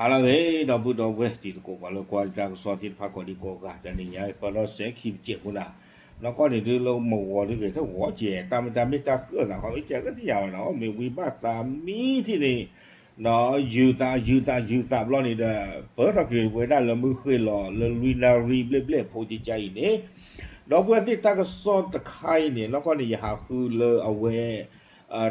ဟါလၢအဂ့ၤ ဒီပုၢ်ဒီဝဲၢ်တံၤသကိး ပှၤလၢကွၢ်တၢ်ကစီၣ်သ့ၣ်တဖၣ်ကိးဒံကိးဂၤ တနံၤညါအံၤ ပၢၢ်ထီၣ်စဲၤခံတစဲးဖိနၤ, နီၢ်ကီၢ်န့ၣ်ဒုးလၢမုၢ်ဂီၤဒုးဂ့ၤ တဂီၤကဲ တၢ်မ့ၢ်တၢ်မ့ၢ်တၢ်ကၢၣ်သး ပှၤမ့ၢ်ကဲလၢတယာ်ဘၣ်နီၤ မ့ၢ်ဝံဘၣ်သးမံထံၣ်န့ၣ် ယုာ်သးယုာ်သးယုာ်သးဘျီန့ၣ်ဒီး ပၢၢ်ထီၣ်က့ၤဝဲဒၣ်လၢမုၢ်ဃ့ၢ်လီၤ လၢလွံၢ်နၣ်ရံၣ်ဘျဲၣ်ဘျဲၣ်ဖိကကါအံၤန့ၣ် ဒီပုၢ်ဝဲၢ်သ့ၣ် တၢ်ကစီၣ်တခါအံၤန့ၣ် နီၢ်ကီၢ်န့ၣ် ယဟးဃုလၢအဝဲ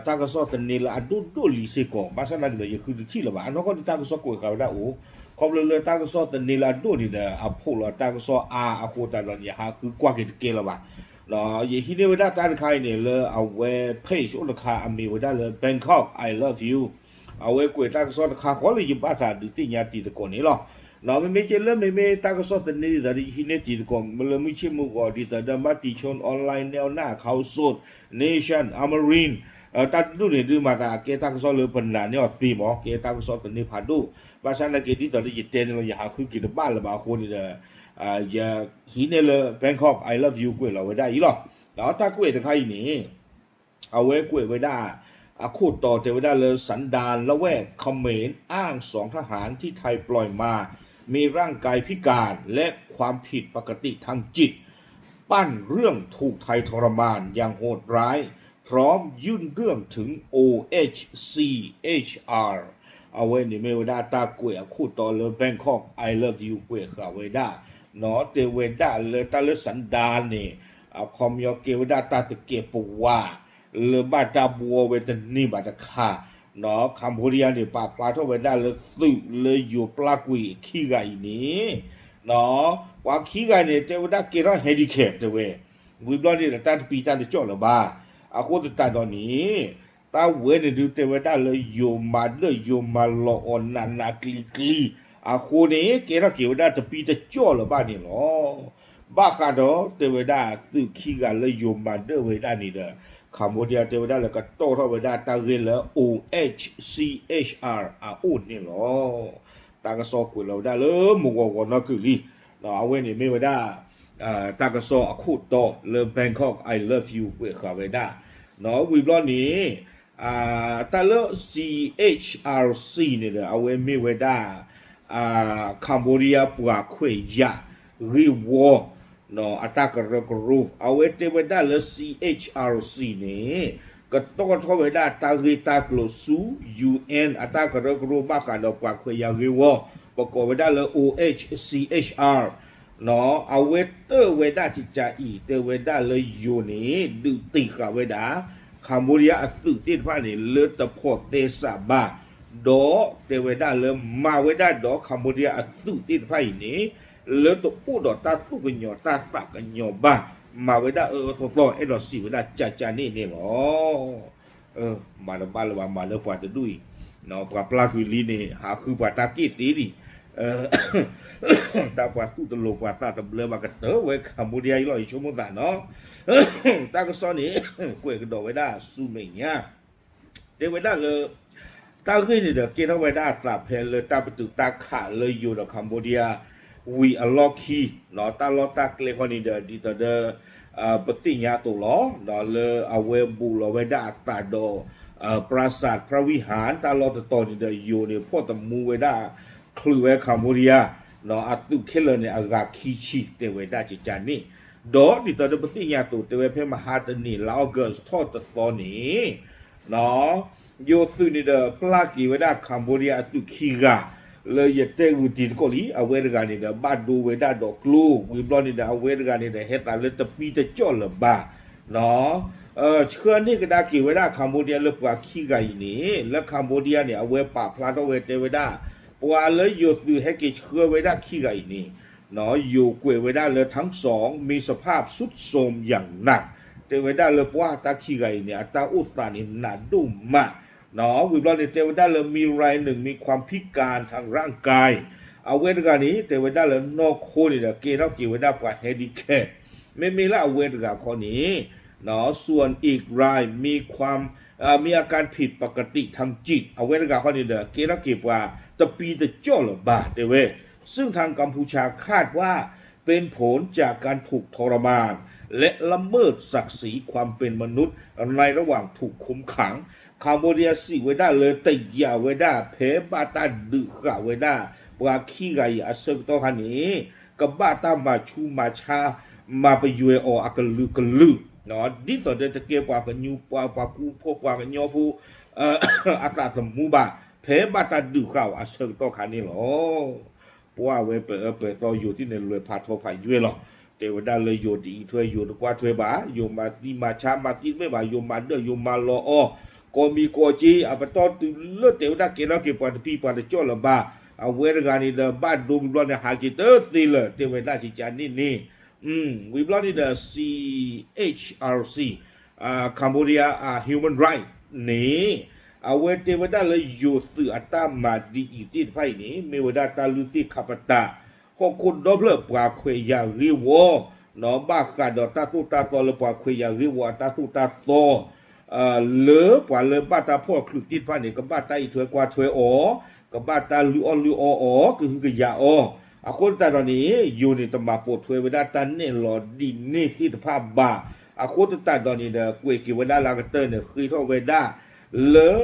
တၢ်ကစီၣ်သန့လၢအဒိၣ်ဒိၣ်လံစ့ၢ်ကီး ဘၣ်ဆၣ်သနာ်က့ဒီး ယဃုတထံၣ်လၢၤဘၣ်. အနီၢ်ကီၢ်န့ၣ်တၢ်ကစီၣ်ကွဲးဃာ်ဝဲဒၣ်အိၣ်, ခီဖျိလၢတၢ်ကစီၣ်သန့လၢအဒိၣ်န့ၣ်ဒီး အဖိးလီၤတၢ်ကစီၣ်အါအဃိသတးဒီးန့ၣ် ယဟးဃုကွၢ်က့ၤတကဲလၢၤဘၣ်. ယဟံးန့ၢ်ဝဲဒၣ်တၢ်တခါအံၤန့ၣ် လၢအဝဲ page အိၣ်တခါ အမ့ၢ်ဝဲဒၣ်လၢ Bangkok I love you အဝဲကွဲးတၢ်ကစီၣ်တခါဃီလၢယဘၣ်သးဒုးသ့ၣ်ညါတံၤသကိးန့ၣ်လီၤ. မ့မ့ၢ်ကဲလၢမ့မ့ၢ်တၢ်ကစီၣ်သန့ဒ်သိးဒီး ယဟံးန့ၢ်တံၤသကိး လၢမုၢ်ဆ့ၣ်မုၢ်ဂီၤ ဒ်သိးဒီး Matichon Online နဲၣ်နၢ် Khao Sot Nation Amarin တၢ်တဒူၣ်န့ၣ်ဒုးမၤသးကဲတၢ်ကစီၣ်လၢပနာ်န့ၢ်အီၤသ့မး ကဲတၢ်ကစီၣ်သန့ဖးဒိၣ်, ဘၣ်ဆၣ်သနာ်က့ဒ်သိးဒီးယတဲန့ၣ်လီၤ ယဟးဃုက့ၤတဘၣ်လၢၤဘၣ်အဃိန့ၣ်ဒီး ယဟံးန့ၢ်လၢ Bangkok I love you ကွဲးလီၤဝဲဒၣ်အံၤလီၤ. ဒီးတၢ်ကွဲးတခါအံၤန့ၣ် အဝဲကွဲးဝဲဒၣ် အခိၣ်တီတဲဝဲဒၣ်လၢ สันดานละแวกเขมร อ้างสองทหารที่ไทยปล่อยมา มีร่างกายพิการ และความผิดปกติทางจิต ปั้นเรื่องถูกไทยทรมานอย่างโหดร้าย พร้อมยื่นเรื่องถึง OHCHR အဝဲန့ၣ်မ့ၢ်ဝဲဒၣ်တၢ်ကွဲးအခိၣ်တီလၢ Bangkok I love you ကွဲးဃာ်ဝဲဒၣ် နီၢ်တဲဝဲဒၣ်လၢတၢ်လၢ สันดาน န့ၣ် အခီပညီကဲဝဲဒၣ်တၢ်သကဲးပဝး လၢဘၣ်တၢ်ဘှီဝဲတန့ၢ်ဘၣ်တခါ, နီၢ် Cambodia န့ၣ် ပာ်ဖျါထီၣ်ဝဲဒၣ်လၢသုးလၢယိၤပျၢ်ကွံာ်ခံဂၤအံၤန့ၣ် နီၢ် ပှၤခံဂၤန့ၣ် တဲဝဲဒၣ်ကဲထီၣ် handicap တဲဝဲ, ဝံၤဘျီန့ၣ်ဒီး တၢ်တပံတၢ်တကၠီၣ်လၢၤဘၣ်. အဃိသတးဒီးန့ၣ် တၢ်ဝဲန့ၣ်ဒုးတဲဝဲဒၣ်လၢယိၤမၤဒၢၣ် ယိၤမၤလီၤအီၤနးနးကျံၤကျံၤ, အဃိန့ၣ် ကဲထီၣ်က့ၤဝဲဒၣ်တပံတကၠီၣ်လၢၤဘၣ်န့ၣ်လီၤ. ဘၣ်ဃးဒီးတဲဝဲဒၣ်သုးခံဂၤလၢယိၤမၤဒၢၣ်ဝဲဒၣ်န့ၣ်ဒီး Cambodia တဲဝဲဒၣ်လၢကတီၢ်ထီၣ်ဝဲဒၣ်တၢ်ဂ့ၢ်လၢ OHCHR အအိၣ်န့ၣ်လီၤ. တၢ်ကစီၣ်ကွဲးလီၤဝဲဒၣ်လၢမုၢ်ဂီၤဂီၤနီၢ်ကုာ်လံ, အဝဲန့ၣ်မ့ၢ်ဝဲဒၣ် တၢ်ကစီၣ်အခိၣ်တီလၢ Bangkok I love you ကွဲးဃာ်ဝဲဒၣ်, နီၢ် ဝံၤဘျီန့ၣ် တၢ်လၢ CHRC န့ၣ်ဒီး အဝဲမ့ၢ်ဝဲဒၣ် Cambodia ပှၤခွဲးယာ်ဂ့ၢ်ဝီ အတၢ်ကရၢကရိ အဝဲတဲဝဲဒၣ်လၢ CHRC န့ၣ် ကတီၢ်ထီၣ်ဝဲဒၣ်တၢ်ဂ့ၢ်တၢ်ကျိၤဆူ UN အတၢ်ကရၢကရိဘၣ်ဃးဒီးပှၤခွဲးယာ်ဂ့ၢ်ဝီ ပကိးဝဲဒၣ်လၢ OHCHR နီၢ် အဝဲတၢၢ်ဝဲဒၣ်ကကးအံၤ တဲဝဲဒၣ်လၢယိၤန့ၣ် ဒုးတ့ၢ်ဃာ်ဝဲဒၣ် Cambodia အသုးသ့ၣ်တဖၣ်န့ၣ် လၢတဖိးသဲစးဘၣ်, ဒီးတဲဝဲဒၣ်လၢမၤဝဲဒၣ်ဒီး Cambodia အသုးသ့ၣ်တဖၣ်အံၤန့ၣ် လၢတအိၣ်ဒီးတၢ်သူၣ်ကညီၤတၢ်သးကညီၤဘၣ်, မၤဝဲဒၣ်အၢအၢသီသီ အဲၣ်ဒိးစံးဝဲဒၣ်ကကးန့ၣ်န့ၣ်လီၤ. မၤတဘၣ်လၢၤဘၣ် မၤလၢပှၤတဒူၣ်အံၤ, ပှၤပျၢ်ကွံာ်လံန့ၣ် ဟးဃုပှၤတၢ်က့ၣ်သ့လံ, တၢ်ပှၤသူၣ်တလိၤပှၤသးတဘျၢဘၣ်ကတၢၢ်ဝဲ Cambodia အံၤလီၤ ယဆိကမိၣ်သးနီၤ, တၢ်ကစီၣ်န့ၣ် ကွဲးကဒီးဝဲဒၣ်ဆူမဲာ်ညါ တဲဝဲဒၣ်လၢ တၢ်ဂ့ၢ်န့ၣ်ဒီး ကဲထီၣ်ဝဲဒၣ်အသးဖဲလၢတၢ်ပတုာ်တၢ်ခးလၢယိၤဒီး Cambodia ဝံၤအလီၢ်ခံ, တၢ်လီၢ်တၢ်ကျဲခီန့ၣ်ဒီး ဒ်သိးဒီး ပသ့ၣ်ညါအသိးလီၤ, လၢအဝဲဘူးလီၤဝဲဒၣ်အသးဒီး ပရၢစး ပြၢဝံၢ်ဟၢၣ် တၢ်လီၢ်တတီၤန့ၣ်ဒီး ယိၤန့ၣ် ဖီၣ်သမူဝဲဒၣ် ချုးဝဲ Cambodia အသုးခဲလၢာ်န့ၣ် အဂၤခံဆံ တဲဝဲဒၣ်ကကးန့ၣ်, ဒီးဒ်သိးဒီးပသ့ၣ်ညါအသိး တဲဝဲဖဲမဟါတနံၤ လါ August ထီၣ်တသီန့ၣ် ယိၤသုးန့ၣ်ဒီး ပျၢ်က့ၤဝဲဒၣ် Cambodia အသုးခံဂၤ လၢယတဲဂုာ်တံၤသကိးလံ အဝဲတဂၤန့ၣ်ဒီး ဘၣ်ဒိဝဲဒၣ်ဒီးကျိ ဝံၤဘျီန့ၣ်ဒီး အဝဲတဂၤန့ၣ်ဒီး ဟဲသးလၢတပံတကၠီၣ်လၢၤဘၣ်, ဆှၢန့ၢ်ကဒါက့ၤဝဲဒၣ် Cambodia လၢပှၤခံဂၤအံၤန့ၣ် လၢ Cambodia န့ၣ် အဝဲပာ်ဖျါထီၣ်ဝဲတဲဝဲဒၣ် ပှၤလၢယိၤသုးဟဲက့ၤဆှၢဝဲဒၣ်ခံဂၤအံၤန့ၣ် ယိၤကွဲးဝဲဒၣ်လၢ ทั้งสองมีสภาพทรุดโทรมอย่างหนัก တဲဝဲဒၣ်လၢပှၤတၢ်ခံဂၤအံၤန့ၣ် အတၢ်အိၣ်သးန့ၣ်နးဒိၣ်မး, ဝံၤဘျီန့ၣ် တဲဝဲဒၣ်လၢ มีรายหนึ่งมีความพิการทางร่างกาย အဝဲတဂၤန့ၣ် တဲဝဲဒၣ်လၢနီၢ်ခိန့ၣ်ဒီး ကဲထီၣ်က့ၤဝဲဒၣ်ပှၤ handicap မ့မ့ၢ်လၢအဝဲတဂၤခီန့ၣ် ส่วนอีกรายมีความ มีอาการผิดปกติทางจิต အဝဲတဂၤခီန့ၣ်ဒီး ကဲထီၣ်က့ၤပှၤတပံတကၠီၣ်လၢၤဘၣ် တဲဝဲ, ซึ่งทางกัมพูชาคาดว่าเป็นผลจากการถูกทรมาน จากการถูกทรมาน และละเมิดศักดิ์ศรีความเป็นมนุษย์ในระหว่างถูกคุมขัง Cambodia စံးဝဲဒၣ်လၢတယာ်ဝဲဒၣ် ဖဲဘၣ်တၢ်ဒုးဃာ်ဝဲဒၣ် ပှၤခံဂၤအံၤအဆၢကတီၢ်ခါန့ၣ် ကဘၣ်တၢ်မၤဆူးမၤဆါ မၤပယွဲအီၤအကလုာ်ကလုာ် ဒ်သိးဒီးတကဲပှၤကညီပှၤကူဖိပှၤကညီဖိ အသးသမူဘၣ် ဖဲဘၣ်တၢ်ဒုးဃာ်အီၤအဆၢကတီၢ်ခါန့ၣ်လီၤ. ပှၤဝဲပအၢပသီယိၤသ့ၣ်န့ၣ် လဲၤဖးထီဖးယွဲၢ်လီၤ. တဲဝဲဒၣ်လၢယိၤတအံးထွဲ ယိၤတကွၢ်ထွဲဘၣ်, ယိၤမၤသံမၤဆါ မၤသံတမ့ၢ်ဘၣ်, ယိၤမၤဒၢၣ် ယိၤမၤလီၤအီၤ, ကိးမံၤကိးက့ အပတီၢ်တုၤလၢတဲဝဲဒၣ်ကဲထီၣ်က့ၤပှၤတပံၤပှၤတကၠီၣ်လၢၤဘၣ်. အဝဲတဂၤန့ၣ်ဒီး ဘၣ်ဒိဝံၤဘျီန့ၣ် ဟးက့ၤတသ့လၢၤ တဲဝဲဒၣ်ကကန့ၣ်န့ၣ် ဝံၤဘျီန့ၣ်ဒီး C H R C, Cambodia Human Rights န့ၣ် အဝဲတဲဝဲဒၣ်လၢယိၤသုးအတၢ်မၤဒ်အံၤသ့ၣ်တဖၣ်အံၤန့ၣ် မ့ၢ်ဝဲဒၣ်တၢ်လုၢ်သ့ၣ်ခါပတာ် ဟီၣ်ခိၣ်ဒီဖျၢၣ်ပှၤခွဲးယာ်ဂ့ၢ်ဝီ ဘၣ်ဃးဒီးတၢ်သိၣ်တၢ်သီလၢပှၤခွဲးယာ်ဂ့ၢ်ဝီအတၢ်သိၣ်တၢ်သီ လၢပှၤလၢဘၣ်တၢ်ဖီၣ်ချုးသ့ၣ်တဖၣ်န့ၣ် ကဘၣ်တၢ်အံးထွဲကွၢ်ထွဲအီၤ, ကဘၣ်တၢ်လုၢ်အီၣ်လုၢ်အီအီၤ ကဟုကယာ်အီၤ, အဃိသတးဒီးန့ၣ် ယိၤန့ၣ်တမၤပိာ်ထွဲဝဲဒၣ်တၢ်နဲၣ်လီၤဒ်န့ၣ်သ့ၣ်တဖၣ်ဘၣ်. အဃိသတးဒီးန့ၣ်ဒီး ကွဲးက့ၤဝဲဒၣ်လၢအကတၢၢ်န့ၣ် ဃ့ထီၣ်ဝဲဒၣ်လၢ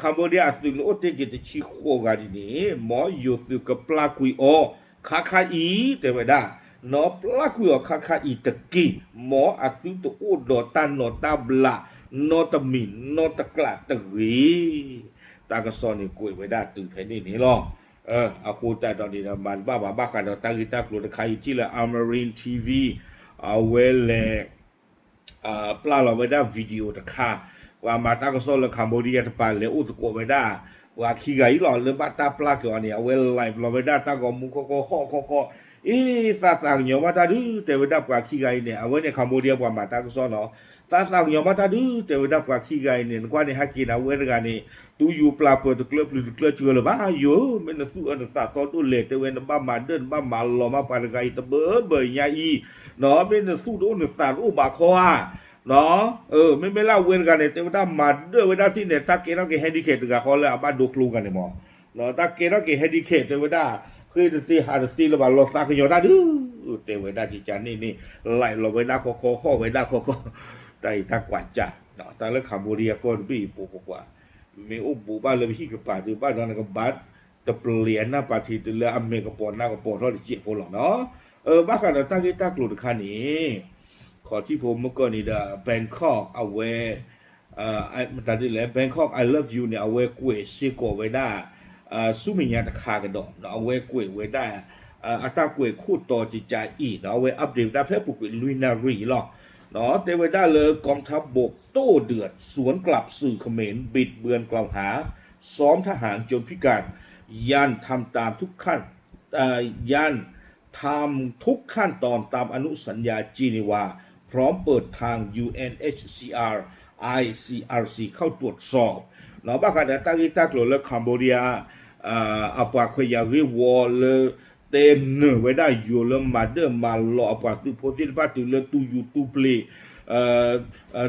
Cambodia အသုးလၢအိၣ်တ့ၢ်က့ၤတဆံဃိးဂၤဒ်န့ၣ် မ်ယိၤသုးကပျၢ်ကွံာ်အီၤ ခါခါအံၤ တဲဝဲဒၣ်, နီၢ်ပျၢ်ကွံာ်အီၤခါခါအံၤတက့ၢ်, မ်အသုတအိၣ်ဒီးတၢ်နီၢ်တၢ်ဘျး နီတမံၤနီတကျးတဂ့ၤ. တၢ်ကစီၣ်န့ၣ်ကွဲးဝဲဒၣ်တုၤဖဲန့ၣ်န့ၣ်လီၤ. အဃိသတးဒီးန့ၣ်ဒီး မၤတဘၣ်ဘၣ် ဘၣ်ဃးဒီးတၢ်ဂ့ၢ်တၢ်ကျိၤတခါအံၤ ထံၣ်လၢ Amarin T V အဝဲလဲၤ ပျၢ်လီၤဝဲဒၣ် video တခါ, ပှၤမၤတၢ်ကစီၣ်လၢ Cambodia တပၤလဲၤအိၣ်သကိးဝဲဒၣ် ပှၤခံဂၤအံၤလီၤ လၢဘၣ်တၢ်ပျၢ်က့ၤအီၤန့ၣ် အဝဲ live လီၤဝဲဒၣ်တၢ်ဂီၤမူခီခီဟီၣ်ခီခီ, အ့ သးသးကညီၤဘၣ်တၢ်ဒုး တဲဝဲဒၣ်ပှၤခံဂၤအံၤန့ၣ် အဝဲန့ၣ် Cambodia ပှၤမၤတၢ်ကစီၣ်နီၤ, သးသးကညီၤဘၣ်တၢ်ဒုး တဲဝဲဒၣ်ပှၤခံဂၤအံၤန့ၣ် နကွၢ်န့ၣ်ဟဲက့ၤန့ၣ် အဝဲတဂၤန့ၣ် တူၢ်ယူၤပျၢ်ပၢၤတကျၢပျုၤတကျၢစှၤလၢၤဘၣ် ယိၤဧၢ, မ့ၢ်နသူၣ်အၢနသးသီဒိၣ်လဲၣ် တဲဝဲ နဘၣ်မၤဒၢၣ် နဘၣ်မၤလီၤမးပှၤတဂၤအံၤတဘၢဘၢညါအံၤ, နီၤ မ့ၢ်နသူၣ်တအိၣ်နသးတအိၣ်ဘၣ်ခီဧါ, နီၤ, မ့မ့ၢ်လၢအဝဲတဂၤန့ၣ် တဲဝဲဒၣ်မၤဒၢၣ်ဝဲဒၣ်သ့ၣ်န့ၣ် တၢ်ကဲထီၣ်က့ၤ handicap တဂၤဃီလၢအဘၣ်ဒိကျိဂၤန့ၣ်မး, နီၤ တၢ်ကဲထီၣ်က့ၤ handicap တဲဝဲဒၣ် ဃ့တသ့ဟးတသ့လၢၤဘၣ် လီၤသးကညီၤတၢ်ဒုး တဲဝဲဒၣ်ကကန့ၣ်န့ၣ် live လီၤဝဲဒၣ်ခီခီဟီၣ်ဝဲဒၣ်ခီခီ, တၢ်အံၤတၢ်ကွၢ်ကၢ်, တၢ်လၢ Cambodia ကီၢ်တဘ့ၣ်အံၤပိာ်ပကွၢ် မ့ၢ်အိၣ်ဘူးဘၣ်လၢပဟံၣ်ကပၤဒုး ဘၣ်ဒီးနကဘၣ်တပျံၤအနၢ်ပၢၢ်ထံ တုၤလၢအမဲာ်ကပီၤနၢ်ကပီၤထီၣ်တစဲးဖိလီၤနီၤ. ဘၣ်ဃးဒီးတၢ်ဂ့ၢ်တၢ်ကျိၤတခါန့ၣ် ခီၣ်ထံးဖိမုၢ်ကီၢ်န့ၣ်ဒီး Bangkok အဝဲ မတၤဒ်လဲၣ် Bangkok I love you န့ၣ် အဝဲကွဲးစ့ၢ်ကီးဝဲဒၣ် ဆူမဲာ်ညါတခါကဒီး အဝဲကွဲးဝဲဒၣ် အတၢ်ကွဲးခိၣ်တီကကအံၤ အဝဲ update ဝဲဒၣ်ဖဲပူၤကွံာ်လွံၢ်နၣ်ရံၣ်လီၤ. တဲဝဲဒၣ်လၢ กองทัพบกโต้เดือด สวนกลับสื่อเขมร บิดเบือนกล่าวหา ซ้อมทหารจนพิการ ยันทำตามทุกขั้น ยันทำทุกขั้นตอนตามอนุสัญญาเจนีวา พร้อมเปิดทาง UNHCR ICRC เข้าตรวจสอบ ဘၣ်ဃးဒီးတၢ်ဂ့ၢ်တၢ်ကျိၤလၢ Cambodia အပှၤခွဲးယာ်ဂ့ၢ်ဝီလၢ တဲနၢၤဝဲဒၣ်ယိၤလၢမၤဒၢၣ်မၤလီၤအပှၤသုးဖိသ့ၣ်တဖၣ် တုၤလၢတူၢ်ယူၤတူၢ်ပျ့ၤ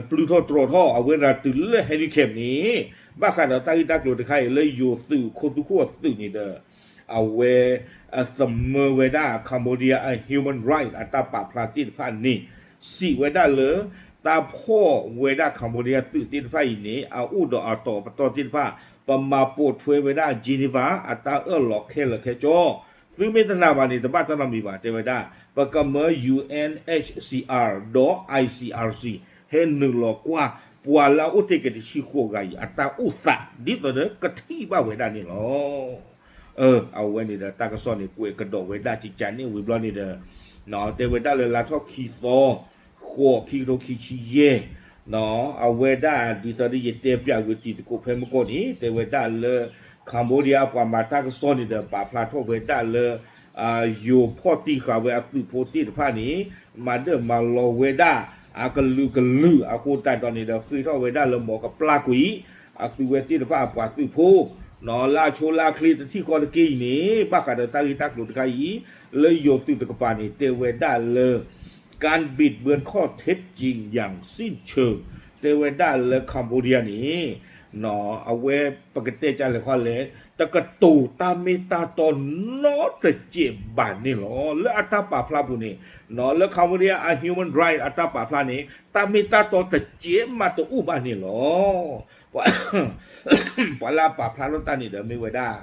ပျုၢ်ထီၣ်တြီၤထီၣ် အဝဲဒၣ်တုၤလၢ handicap န့ၣ် ဘၣ်ဃးဒီးတၢ်ဂ့ၢ်တၢ်ကျိၤတခါအံၤ လၢယိၤသုးခိၣ်သူခိၣ်အသုးန့ၣ်ဒီး အဝဲ သမၢဝဲဒၣ် Cambodia အ human right အတၢ်ပာ်ဖျါသ့ၣ်တဖၣ်န့ၣ် စံးဝဲဒၣ်လၢ တၢ်ဖီၣ်ဝဲဒၣ် Cambodia သုးသ့ၣ်တဖၣ်အံၤန့ၣ် အအိၣ်ဒီးအတီၤပတီၢ်သ့ၣ်တဖၣ် ပမၤပိာ်ထွဲဝဲဒၣ် Geneva အတၢ်အၢၣ်လီၤခဲလၢာ်ခဲဆ့ သုမ့ၢ်တနာ်ဘၣ်န့ၣ် တဘၣ်တၢ်နီတမံၤဘၣ် တဲဝဲဒၣ် ပကမၢ UNHCR ဒီး ICRC ဟဲနုာ်လီၤကွၢ် ပှၤလၢအအိၣ်တ့ၢ်က့ၤတဆံဃိးဂၤအံၤ အတၢ်အိၣ်သး ဒ်သိးဒီးကထံၣ်ဘၣ်ဝဲဒၣ်န့ၣ်လီၤ. အဝဲန့ၣ်ဒီးတၢ်ကစီၣ်န့ၣ် ကွဲးကဒီးဝဲဒၣ်ကကန့ၣ်ဝံၤဘျီန့ၣ်ဒီး တဲဝဲဒၣ်လၢလါထီၣ်ခံသီ ဃိး ခံကထိခံဆံယဲၢ် အဝဲဒၣ်ဒ်သိးဒီးယတဲပျးဝဲတံၤသကိးဖဲမုၢ်ကီၢ်န့ၣ် တဲဝဲဒၣ်လၢ Cambodia ပှၤမၤတၢ်ကစီၣ်န့ၣ်ဒီး ပာ်ဖျါထီၣ်ဝဲဒၣ်လၢ ယိၤဖီၣ်တံၢ်ဃာ်ဝဲအသုးဖိသ့ၣ်တဖၣ်န့ၣ် မၤဒၢၣ်မၤလီၤဝဲဒၣ် အကလုာ်ကလုာ်အဃိသတးဒီးန့ၣ်ဒီး ဃ့ထီၣ်ဝဲဒၣ်လၢ မ်ကပျၢ်ကွံာ် အသုးဝဲသ့ၣ်တဖၣ်အပှၤသုးဖိ လၢအဆိလၢအချ့တထံၣ်ဃီတက့ၢ်အံၤန့ၣ် ဘၣ်ဃးဒီးတၢ်ဂ့ၢ်တၢ်ကျိၤတခါအံၤ လၢယိၤသုးတကပၤန့ၣ် တဲဝဲဒၣ်လၢ การบิดเบือนข้อเท็จจริงอย่างสิ้นเชิง တဲဝဲဒၣ်လၢ Cambodia န့ၣ် အဝဲပကတဲကလဲၤခီလဲၣ်, တကတိၤတၢ်မ့ၢ်တၢ်တီနီတစဲးဘၣ်န့ၣ်လီၤ. လၢအတၢ်ပာ်ဖျါပူၤန့ၣ်, လၢ Cambodia အ human right အတၢ်ပာ်ဖျါန့ၣ် တၢ်မ့ၢ်တၢ်တီတစဲးမးတအိၣ်ဘၣ်န့ၣ်လီၤ. ပှၤလၢအပာ်ဖျါထီၣ်တၢ်န့ၣ်ဒီးမ့ၢ်ဝဲဒၣ်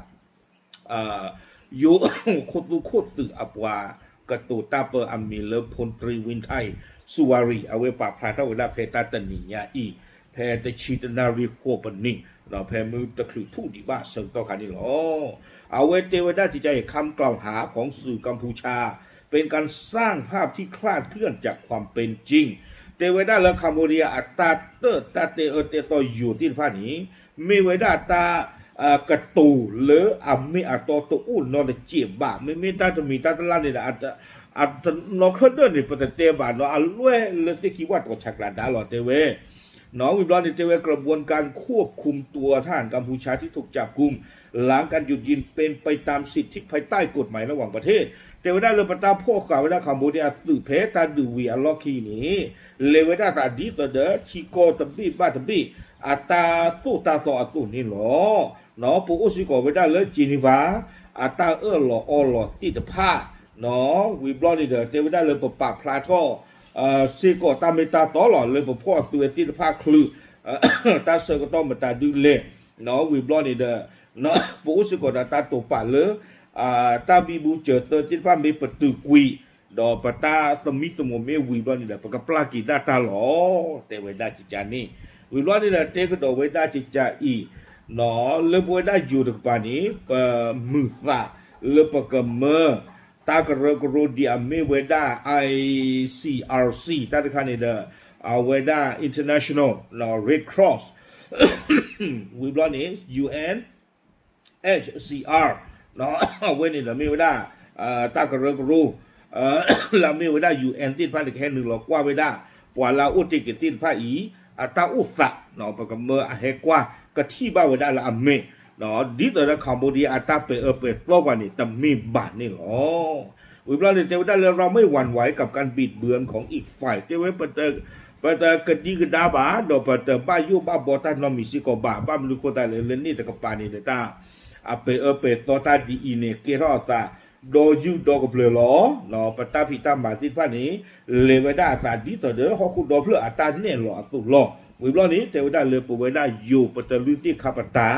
ယိၤခိၣ်သူခိၣ်သုးအပှၤကတိၤတၢ်ပၢအမံၤလၢ ဖူၣ်တြံ ဝံထၢၣ် စူဝါရံၤ အဝဲပာ်ဖျါထီၣ်ဝဲဒၣ်ဖဲတၢ်တနံၤညါအံၤ, ဖဲတဆံတနၣ်ရံၣ်ဃိးပနံး, ဖဲမုၢ်တချုးထူၣ်ဒံးဘၣ်ဆၢကတီၢ်ခါန့ၣ်လီၤ. အဝဲတဲဝဲဒၣ်ကကါအံၤ คำกล่าวหาของสื่อกัมพูชา เป็นการสร้างภาพที่คลาดเคลื่อนจากความเป็นจริง တဲဝဲဒၣ်လၢ Cambodia အတၢ်တၢၣ်တၢ်တဲအၢတဲသီယိၤသ့ၣ်တဖၣ်န့ၣ် မ့ၢ်ဝဲဒၣ်တၢ် ကတိၤလၢအမ့ၢ်အတီတအိၣ်နီတစဲးဘၣ်, မ့မ့ၢ်တၢ်တမံၤတၢ်တလၢ်န့ၣ်ဒီး အတနီၤခၢၣ်ဒၢၣ်န့ၣ် ပတတဲဘၣ်နီၤ, အလွဲၢ်လၢသ့ၣ်ခံဝၣ်တီၤဆးကျးဒါလီၤ တဲဝဲ. ဝံၤဘျီန့ၣ် တဲဝဲ กระบวนการควบคุมตัวทหารกัมพูชาที่ถูกจับกุม หลังการหยุดยิงเป็นไปตามสิทธิภายใต้กฎหมายระหว่างประเทศ တဲဝဲဒၣ်လၢပတၢ်ဖီၣ်ဃာ်ဝဲဒၣ် Cambodia အသုးဖဲတၢ်ဒုးဝံၤအလီၢ်ခံန့ၣ် လဲၤဝဲဒၣ်သးဒ်သိးဒီး ထံကီၢ်တဘ့ၣ်ဘၣ်တဘ့ၣ် အတၢ်သိၣ်တၢ်သီအသိးန့ၣ်လီၤ. ပအိၣ်စ့ၢ်ကီးဝဲဒၣ်လၢ Geneva အတၢ်အၢၣ်လီၤအီလီၤသ့ၣ်တဖၣ်, ဝံၤဘျီန့ၣ်ဒီး တဲဝဲဒၣ်လၢပပာ်ဖျါထီၣ် စ့ၢ်ကီးတၢ်မ့ၢ်တၢ်တီလီၤ လၢပဖီၣ်အသုးဝဲသ့ၣ်တဖၣ်ချုး တၢ်ဆၢကတီၢ်မတၤဒုလဲၣ်, ဝံၤဘျီန့ၣ်ဒီး ပအိၣ်စ့ၢ်ကီးဒီးတၢ်တိာ်ပာ်လၢ တၢ်ဘံဘူစၢၤသၢသ့ၣ်တဖၣ်မ့ၢ်ပတုာ်ကွံာ် ဒီးပတၢ်သမံသမိးမ့ၢ်ဝံၤဘျီန့ၣ်ဒီး ပကပျၢ်က့ၤဒၣ်တၢ်လီၤ တဲဝဲဒၣ်ကကါန့ၣ်. ဝံၤဘျီန့ၣ်ဒီး တဲကဒီးဝဲဒၣ်ကကါအံၤ လၢပဝဲဒၣ်ယိၤတကပၤန့ၣ် ပမုာ်သးလၢပကမၢ တၢ်ကရၢကရိဒ်အမ့ၢ်ဝဲဒၣ် I C R C တၢ်တခါန့ၣ်ဒီး အဝဲဒၣ် International Red Cross ဝံၤဘျီန့ၣ် U N H C R အဝဲန့ၣ်ဒီးမ့ၢ်ဝဲဒၣ် တၢ်ကရၢကရိ လၢအမ့ၢ်ဝဲဒၣ် U N သ့ၣ်တဖၣ်န့ၣ် ကဟဲနုာ်လီၤကွၢ်ဝဲဒၣ် ပှၤလၢအအိၣ်တ့ၢ်က့ၤသ့ၣ်တဖၣ်အံၤ အတၢ်အိၣ်သး ပကမၢအဟဲကွၢ်ကထံၣ်ဘၣ်ဝဲဒၣ်လၢအမဲာ် ဒ်သိးဒီး Cambodia အတၢ်ပဲာ်အၢပဲာ်သီပှၤန့ၣ် တမ့ၢ်ဘၣ်န့ၣ်လီၤ. ဝံၤဘျီန့ၣ် တဲဝဲဒၣ်လၢ เราไม่หวั่นไหวกับการบิดเบือนของอีกฝ่าย တဲဝဲ ပတကဒံကဒါဘၣ် ဒီးပတဘၣ်ယိၣ်ဘၣ်ဘီတၢ်နီတမံၤစ့ၢ်ကီးဘၣ်. ဘၣ်မနုၤဃိသတးလဲၣ် လၢန့ၣ်တကပၤန့ၣ်ဒီး တၢ်အပဲာ်အၢပဲာ်သီတၢ်ဒ်အံၤန့ၣ် ကဲထီၣ်အသး ဒီးယုၢ်ဒီးကဘျၢၢ်လီၤ. ပတၢ်ဖံးတၢ်မၤသ့ၣ်တဖၣ်န့ၣ် လဲၤဝဲဒၣ်အသးဒ်သိးဒီး ဟီၣ်ခိၣ်ဒီဖျၢၣ်အတၢ်နဲၣ်လီၤအသိးလီၤ. ဝံၤဘျီန့ၣ် တဲဝဲဒၣ်လၢပဝဲဒၣ်ယိၤပတလုၢ်သ့ၣ်ခါပတာ်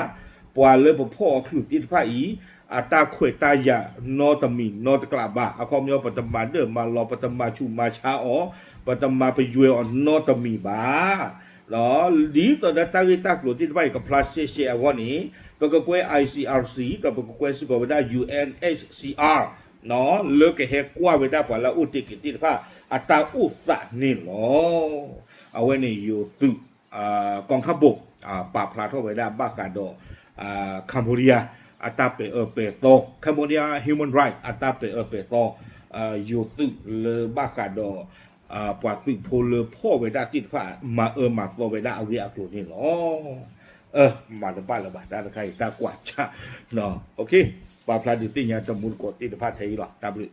ပှၤလၢပဖီၣ်အီၤချုးသ့ၣ်တဖၣ်အံၤ အတၢ်ခွဲးတၢ်ယာ်နီတမံၤနီတကျးဘၣ်. အခီပညီ ပတမၤဒၢၣ်မၤလီၤ ပတမၤဆူးမၤဆါအီၤ ပတမၤပယွဲအီၤနီတမံၤဘၣ်. ဒ်သိးဒီးတၢ်ဂ့ၢ်တၢ်ကျိၤသ့ၣ်တဖၣ်အံၤ ကဖျါရှဲရှဲအဂီၢ်န့ၣ် ပကကွဲ I C R C ဒီးပကကွဲစ့ၢ်ကီးဝဲဒၣ် U N H C R လၢကဟဲကွၢ်ဝဲဒၣ်ပှၤလၢအအိၣ်တ့ၢ်က့ၤသ့ၣ်တဖၣ် အတၢ်အိၣ်သးန့ၣ်လီၤ. အဝဲန့ၣ်ယိၤသုး กองทัพบก ပာ်ဖျါထီၣ်ဝဲဒၣ်ဘၣ်ဃးဒီး Cambodia အတၢ်ပဲာ်အၢပဲာ်သီ Cambodia human right အတၢ်ပဲာ်အၢပဲာ်သီ ယိၤသုးလၢဘၣ်ဃးဒီး ပှၤသုးဖိလၢဖီၣ်ဝဲဒၣ်သ့ၣ်တဖၣ် မၤအၢမၤသီဝဲဒၣ်အဂ့ၢ်အကျိၤန့ၣ်လီၤ. မၤတဘၣ်လၢၤဘၣ် တၢ်တခါအံၤ တၢ်ကွၢ်ဆၣ် ပာ်ဖျါဒုးသ့ၣ်ညါတမူတကိးသ့ၣ်တဖၣ်ထဲအံၤလီၤ. တၢ်ဘျုး